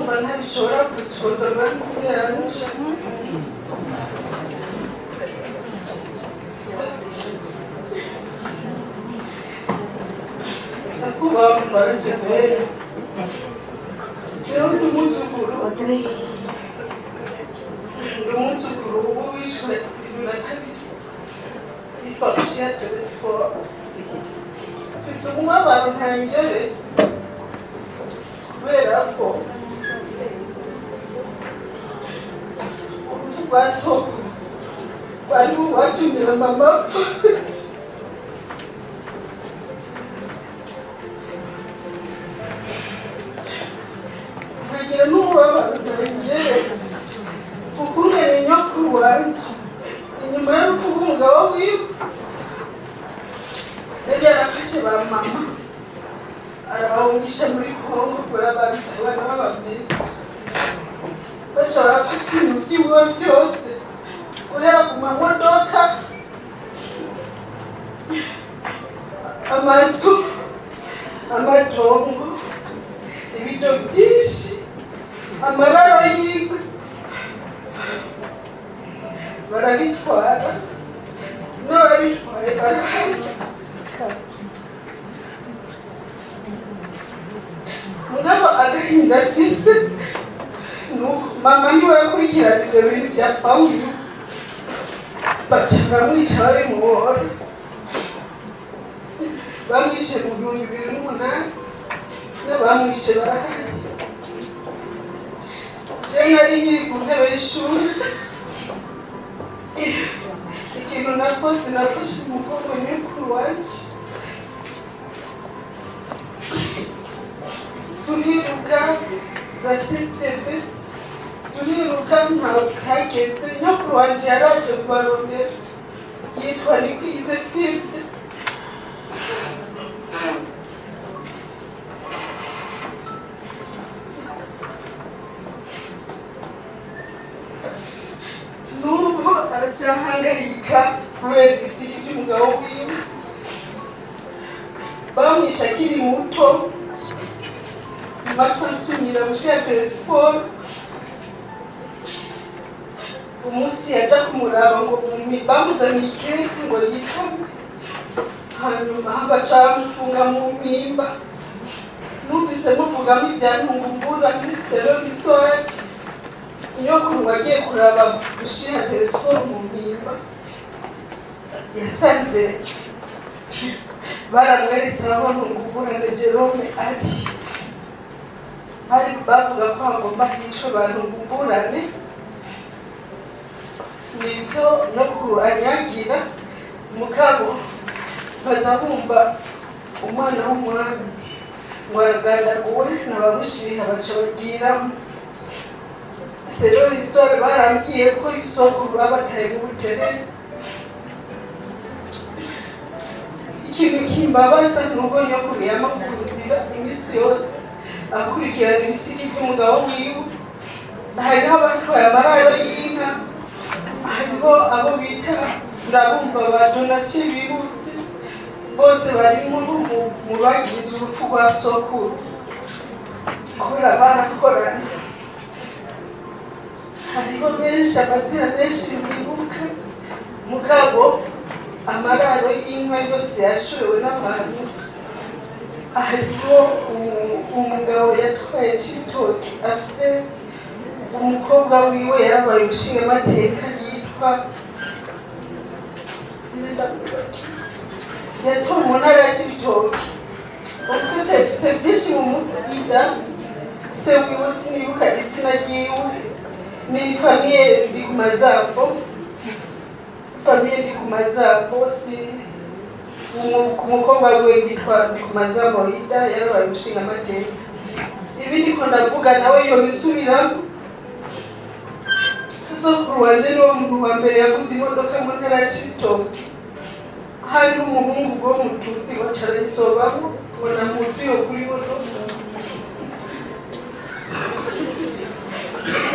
Ndumva ntabishobora kubisobanura yanje. Nyakubahwa mutware Severe, jewe ndi umwuzukuru, ndi umwuzukuru w'uwishwe 2002 yitwa Rushiya Telesphore. Mfise umubabaro ntangere kubera ko urupfu rwa sokuru rwari rwatumye mama apfa. Nkagira n'umubabaro ntangere ukungene nyokuru wanje inyuma y'urupfu rw'umugabo wiwe yari yarafashe ba mama arabahungisha muri Kongo kubera babitaye abana b'abamenshi, baca barafata ibintu vyiwe vyose guhera ku mamodoka, amazu, amatongo, ibido vyinshi, amararo yiwe barabitwara, n'ababitwaye barahari. Mugabo agahinda mfise nuko mama niwe yakurikirana ivyo bintu vya Pawulo, baca baramwica babimuhora. Bamwishe mu 2008, n'abamwishe barahari. Je nari nkiri ku ntebe y'ishuri, ikintu nakoze nafashe umugongo nyokuru wanje turiruka gasitebe, turiruka ntaho tutageze. Nyokuru wanje yaraje kubarondera, yitwa Nikwize Filde. N'ubu aracyahangayika kubera ibisigi by'umugabo wiwe. Bamwishe akiri muto, amatwi ansumira Bushiya Telesphore. Umunsi yaja kumuraba ngo bamuzaniye ikete ngo yitabe, hanyuma baca bamufunga mu mpimba. Numvise muvugamo ibya Ntungumbura selon l'histoire, nyokuru wagiye kuraba Bushiya Telesphore mu mpimba yasanze baramweretse aho Ntungumbura na Jerome ari. Bari bavuga ko hagomba hicwe ba Ntungumburane, nivyo nyokuru anyagira. Mugabo baza bumva umwana w'umwami ngo aragandaguwe n'ababushiha baca bagiramo. Selon l'histoire barambwiye ko isokuru babataye mu Buterere. Ikintu kimbabaza nuko nyokuru yama ku nzira iminsi yose akurikirana ibisigi by'umugabo wiwe. Hariho abatwaye amararo y'inka, hariho abo bita ndabumva ba Donatien Bihute, bose bari mu bagize urupfu rwa sokuru kubera barakoranye. Hariho benshi, amazina menshi bibuka. Mugabo amararo y'inka yose yashorewe n'abantu. Hariho umugabo yatwaye Cibitoki afise umukobwa wiwe yarabaye umushingamateka yitwa yatowe mu ntara ya Cibitoki. Ufite byinshi mu mutwe, se wiwe sinibuka izina ryiwe, ni famille Ndikumazambo, famille Ndikumazambo, si umukobwa wiwe yitwa Ndikumazambo Ida yarabaye umushingamateka. Ibi ndiko ndavuga nawe yobisubiramo. Sokuru wanje niwo muntu wa mbere yaguze imodoka mu ntara ya Cibitoki. Hari umuhungu wo mututsi waca arayisobamo ngo namuzi yo kuri imodoka.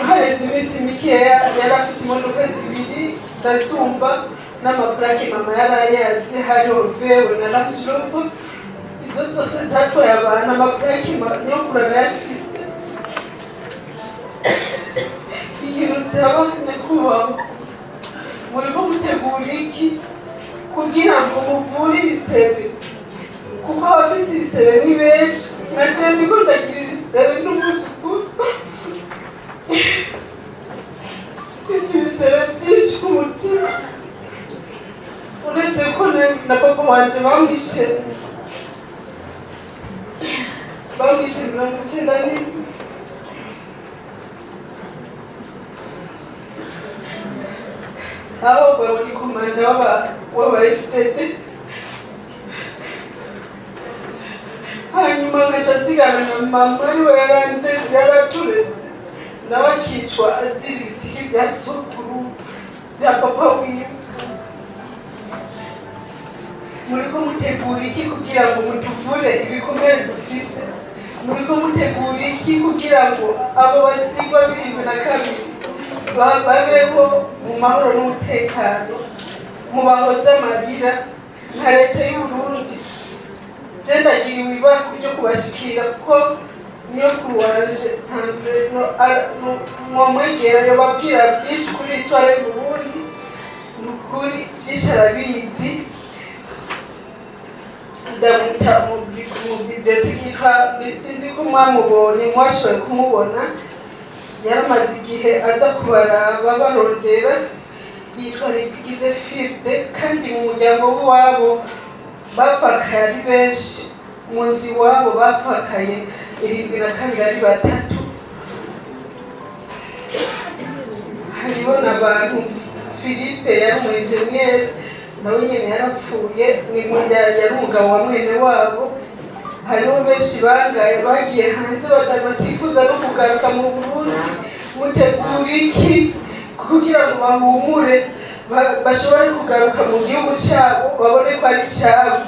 Haheze iminsi mikeya yari afite imodoka zibiri ndazumva n'amaplake mama yari ayazi, hariho vewe na Range Rover. Izo zose zatwaye abantu, amaplake nyokuru arayafise. Dusaba nyakubahwa, muriko mutegura iki kugira ngo muvure ibisebe? Kuko abafise ibisebe ni benshi, nka jewe ndiko ndagira ibisebe n'umwuzukuru. Mfise ibisebe vyinshi ku mutima, uretse ko na papa wanje bamwishe 94. Aho ni komanda w'aba FDD, hanyuma nkaca nsigana na mama, ariwe yarandeze, yaraturetse, nawe akicwa azira ibisigi vya sokuru vya papa wiwe. Muriko mutegura iki kugira ngo mutuvure ibikomere dufise? Muriko mutegura iki kugira ngo abo basigwa 72 babeho mu mahoro n'umutekano, mubahoze amarira nka leta y'Uburundi? Je ndagiriwe ibako ryo kubashikira kuko nyokuru wanje Stambre mwomwegera yobabwira byinshi kuri histoire y'Uburundi. Ni ukuri byinshi arabizi. Ndamwita mu biblioteki yitwa, sinzi ko mwamubonye, mwashoboye kumubona, yaramaze igihe aza kubaraba barondera, yitwa Nibigize Filde. Kandi mu muryango w'iwabo bapfakaye ari benshi, mu nzu iwabo bapfakaye 72 ari batatu. Hariho n'abantu, Philippe yari umu enjeniyeri, nawe nyene yarapfuye, yari umugabo wa mwene wabo. Hariho benshi bangaye bagiye hanze batifuza no kugaruka mu Burundi. Mutegura iki kugira ngo bahumure, bashobore kugaruka mu gihugu cabo, babone ko ari cabo?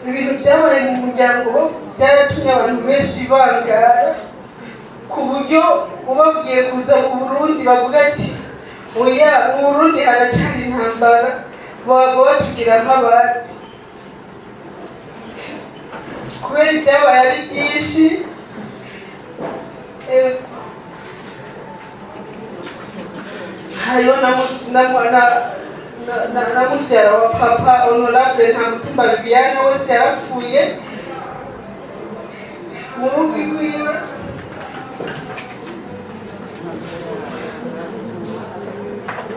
Ibintu byabaye mu muryango byaratumye abantu benshi bangara, ku buryo ubabwiye kuza mu Burundi bavuga ati oya, mu Burundi haracari intambara, baba batugira nk'abandi. Kubera ibyabaye ari byinshi, hariho na muvyara wa papa Honorable Ntamutumba Viviane wese yarapfuye mu rugo iwiwe.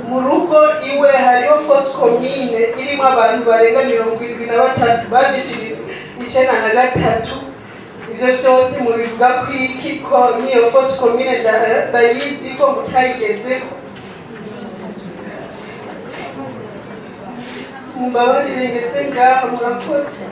Mu rugo iwe hariho fosse commune irimo abantu barenga 73 babishije 93. Ivyo vyose mubivuga kwiki ko niyo fosse commune ndayizi ko mutayigezeko? Mumbabarire ngeze ngaha, murakoze.